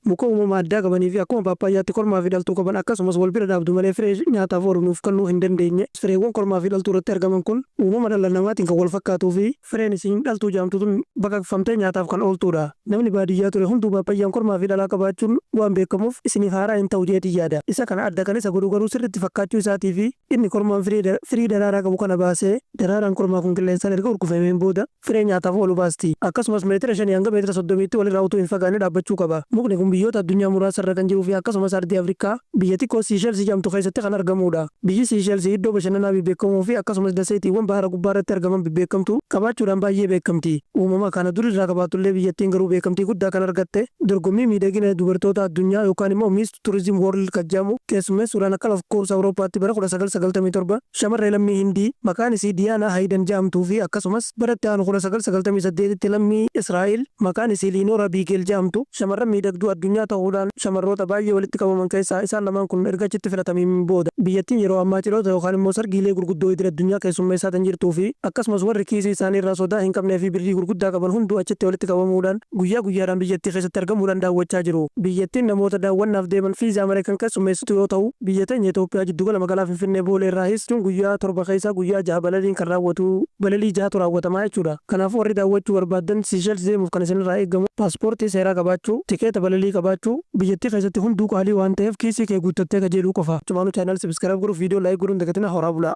Muka uumama addaa qabanii fi akkuma paappaayyaatti kormaa fi dhaltuu qaban, akkasumas wal bira dhaabdu malee firee nyaataaf oolu nuuf kennuu hin dandeenye. Fireewwan kormaa fi dhaltuu irratti argaman kun uumama dhala namaatiin kan wal fakkaatuu fi fireen isiin dhaltuu jaamtu tun baqaqfamtee nyaataaf kan ooltuudha. Namni baadiyyaa ture hunduu paappayyaan kormaa fi dhalaa qabaachuun waan beekamuuf isiniif haaraa hin ta'u jeetiin yaada. Isa kana adda kan isa godhu garuu sirriitti fakkaachuu isaatii fi inni kormaan firii daraaraa qabu kana baasee, daraaraan kormaa kun qilleensaan erga urgufameen booda firee nyaataaf oolu baasti. Akkasumas meetira 5 hanga meetira 30tti walirraa utuu hin fagaanne dhaabbachuu qaba. Mukni kun biyyoota addunyaa muraasa irra kan jiruu fi akkasumas ardii Afrikaa biyya xiqqoo Siishelsi jedhamtu keessatti kan argamuudha. Biyyi Siishelsi iddoo bashannanaa bebbeekamoo fi akkasumas daseetiiwwan bahara gubbaa irratti argaman bebbeekamtuu qabaachuudhaan baay'ee beekamti. Uumama kana dur irraa qabaattullee, biyyattiin garuu beekamtii guddaa kan argatte dorgommii miidhagina dubartoota addunyaa yookaan immoo Miss Tourism World kan jedhamu keessummeessuudhaan akka lakkoofsa Awurooppaatti bara 1997 shamarree lammii Hindii maqaan isii Diyaanaa Haydan jedhamtuu fi akkasumas bara itti aanu 1998tti lammii Israa'el maqaan isii Liinoora Biigeel jedhamtu shamarran miidhagduu addunyaa ta'uudhaan shamarroota baay'ee walitti qabaman keessaa isaan lamaan kun erga achitti filatamiin booda. Biyyattiin yeroo ammaa cidhoota yookaan immoo sargiilee gurguddoo idil addunyaa keessummeessaa kan jirtuu fi akkasumas warri kiisii isaanii irraa sodaa hin qabnee fi birrii gurguddaa qaban hunduu achitti walitti qabamuudhaan guyyaa guyyaadhaan biyyattii keessatti argamuudhaan daawwachaa jiru. Biyyattiin namoota daawwannaaf deeman fiizaa malee kan keessummeessitu yoo ta'u, biyya teenya Itoophiyaa jiddugala magaalaa Finfinnee Boolee irraahis guyyaa 7 keessaa guyyaa 6 balaliin kan raawwatu, balalii jahatu raawwatamaa jechuudha. Kanaafuu warri daawwachuu barbaaddan Siishels deemuuf kan isinirraa eegamu paaspoortii seeraa qabaachuu, tikeeta balalii qabaachuu, biyyattii keessatti hunduu qaalii waan ta'eef kiisii kee guuttattee qajeeluu qofa. Achumaanuu channel subscribe godhuuf, viidiyoo like godhuu hin dagatinaa. Horaa bulaa.